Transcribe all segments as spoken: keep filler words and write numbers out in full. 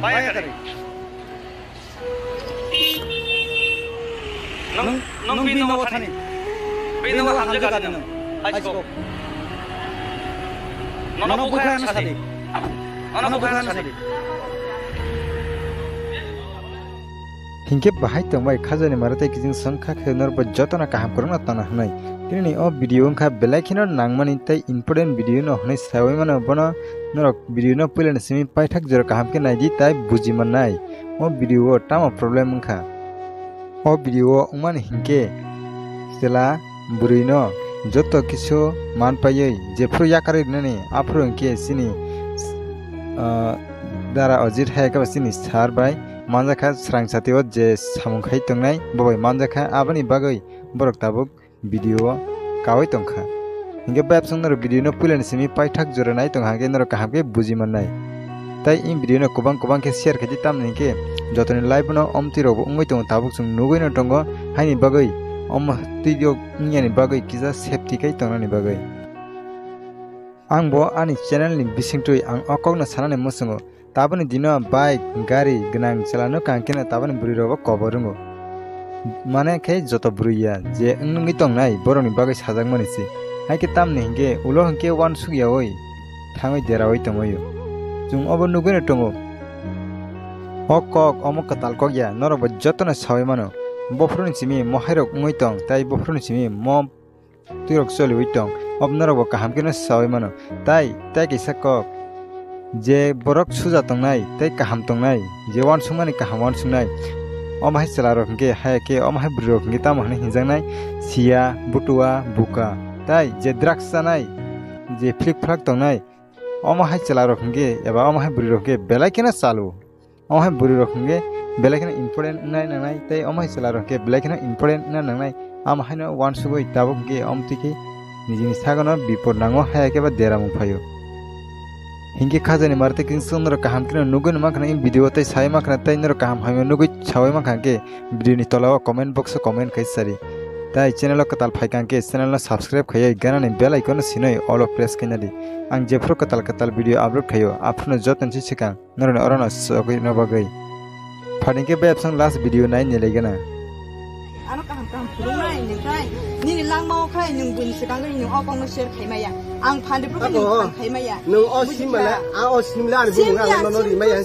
Bai yakari. Nwng, nwng bini nogo thani. Bini nogo hamjakha nini nwng. Aisuk. Nono bukha ano sadi. Nono bukha ano sadi. Hinkhe bahai tongbai khajani mara tei kijing songkha khe norokbo jotono kaham kwrwngno tongna hwnwi. Tinini o video wngkha belai kheno nangmani tei important video no hwnwi saui mano bono norok video no puilani simi paithak jora kaham khe naidi tai buji mannai. O video o tamo problem wngkha? O video o wngmani hinkhe chwla bwrwino joto kisu man paiwi jephuru yakarwi rwnani aphuru hinkhe chini, ah, dara Ajit hai khe chini sir bai manjakha srang satio je samung khai tongnai bo bai manjakha aboni bagwi borok tabuk video o kaui tongkha. Hinkhe bayapsong norok video no puilani simi paithak jora nai tongkha hinkhe norok kaham khe buji mannai. Tai in video no kwbang kwbang khe share khaidi tamni hinkhe jotoni life no omtwi rok bo wngwi tongo tabuk chwng nugwi no tongo haini bagwi omo twi o wngyani bagwi kisa safety khai tongnani bagwi. Ang bo ani channel ni bisingtwi ang o kokno sanani muchungo. Taboni dino bike, gari gwnang chwla no kaham kheno taboni bwrwi rokbo kobor wngo. Mane khe joto bwrwi ya je wng wngwi tongnai borokni bagwi sajakmani se. Hai khe tamni hinkhe ulo hinkhe uansuk yaui thangwi deraui tongwi o. Chwng obo nugwino tongo. O kok omo kwtal kok ya, norokbo jotono saui mano. Bophuruni simi mohairok wngwi tong, tai bophuruni simi mo twirok choliwi tong, ob norokbo kaham kheno saui mano. Tai, tai kaisa kok, je borok suja tongnai, tei kaham tongnai, je uansukmani kaham uansuknai, omo hai chwla rok hinkhe, haya khe omo hai bwrwi rok hinkhe tamo hwnwi hinjaknai, siya, butua, buka, tai je drugs chanai, je phlik phlak tongnai, omo hai chwla rok hinkhe, eba omo hai bwrwi rok hinkhe belai kheno chalo. Omo hai bwrwi rok hinkhe belai kheno important wngnai nangnai, tei omo hai chwla rok hinkhe belai kheno important wngna nangnai. Amo haino uansugwi tabuk hinkhe omtwi khe nijini sagano bipor nango, haya khe ba deramung phaio. Hinkhe khajani mara tei kingsong norok kaham kheno nugwi mankha na in video tei sai mankha na tei norok kaham hamya nugwi saui mankha hinkhe video ni tola o comment box o comment khai sari. Tai channel o kwtal phaikha hinkhe channel no subscribe khaiwi ganani bell icon no sinoi all o press khaina di. Ang jephuru kwtal kwtal video upload khaio aphuru no joto ni swkang norokni orono sogwi no bagwi. Phaning khe bayapsong last video nai nilai gana. Ano kaham kaham phunuknai nini khai, nini langmao khai nwng buini swkango nwng o kokno share khai maya. Ang phan rwphru khe nwng phan khai maya. Nwng o sim mala, a o sim la ani bumung ang nono ri maya.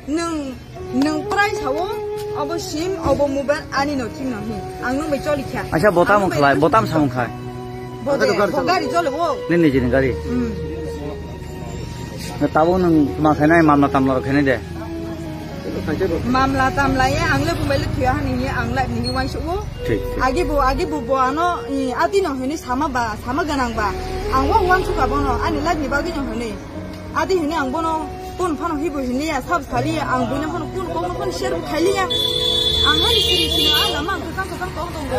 Nwng, nwng prai sao, obo sim, obo mobile ani no thik no hi. Ang nwng bai choli kha. Acha, botam khlai, botam samung khai. Bo de, bo gari chole bo. Nini nijini gari. Hmm. Tabuk nwng ma khainai, mamla tamla rok khainai de. Mamla tamla ye, ang le bumbai le thuya hani ye, ang le nini wansuk o. Thik, thik. Agi bo, agi bo, bo ano, i, ati no hini sama ba, sama ganang ba. Ang wa wansuk abono, ani life ni bagwi no hini. Adi hini ang bono kun phano hibo hini ya, sab sali ya, ang buino phano kun kokno phano share bo khaili ya. Ang hani siri sino, ang lama ang kakang kakang kok tong go.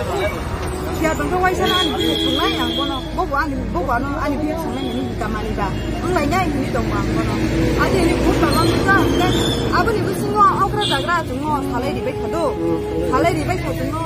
Siya tong khe waisa na ani bini thungnai ang bono, bobo ani, bobo ano ani bini thungnai hini hita mani ba. Ang lai nai hini tong ang bono. Adi hini kun baba musa, aboni bisingo okra jagra chungo, salai ribai khado. Salai ribai kha chungo.